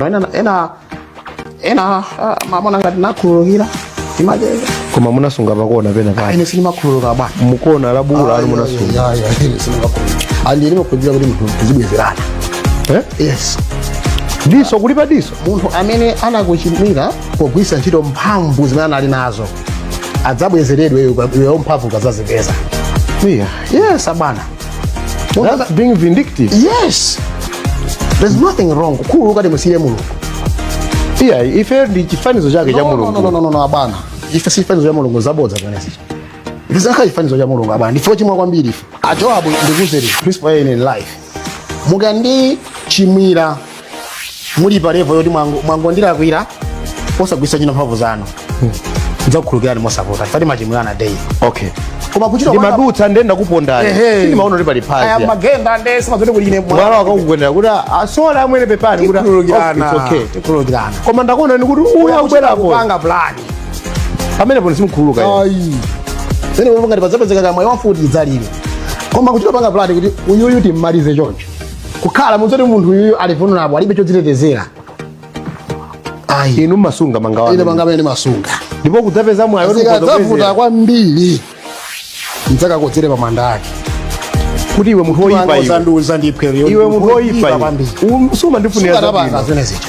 Ena ena ena ah, mamona ngati nakhululukira, timacheza. Koma munasunga pakona pena pake? Ine sindimakhululuka, bwana. Mukona la buku lanu munasunga? Andi ndimakhulupirira kuti munthu tizibwezerana. Eh? Yes. Diso kulipa diso. Munthu amene anakuchimwira pogwiritsa ntchito mphamvu zimene anali nazo adzabwezeredwe iweyo mphamvu ukadzazipeza. Yes, abwana. That's being vindictive. Yes, there's nothing wrong kukhululuka, timusiyire Mulungu. Iya, ife ndi chifanizo chake cha No, no, Mulungu. no, no, no, no, abwana, ife si chifanizo cha Mulungu. Zabodza zimenezi. Ife sinakhala chifanizo cha Mulungu, abwana. Ndife ochimwa kwambiri ife. Ajoabu, ndikuzeri principle in life: mukandichimwira muli pa level yoti mwangondilakwira posagwiritsa ntchito mphamvu zanu, ndidzakukhululukirani mosavuta. Ife timachimwirana daily. Koma kuchita Ndimadutsa ndenda kupondani. Ehe. Sindimaona kuti pali Aya, phazi. Magenda nde simazoti kuti ine Mwala wakakugwendera kuti asola amwene, pepani kuti Tikhululukirana. Oh, it's okay. Tikhululukirana. Koma ndakuona ni kuti uya akubwerapo. Kupanga plan. Pamenepo simkhululuka ine. Ayi, zene momwe ngati padzapezeka kamwe wafuti idzalire, koma kuchita panga plan kuti uyuyu timmalize choncho, kukhala mudzoti munthu uyuyu ali vulnerable, alibe chodzitetezera, ayi. Inu mmasunga mangawa? Ine panga amene masunga. Ndipo kudzapeza mwayi woti zikadzavuta mukhoza kwambiri, mdzakakodzere pa manda ake. Kuti iwe munthu woyipa iwe. Uzandiuza ndipwe. Iwe munthu woyipa iwe. Kwambiri. Sumandifunira Sukanapanga zabwino. zimene zija.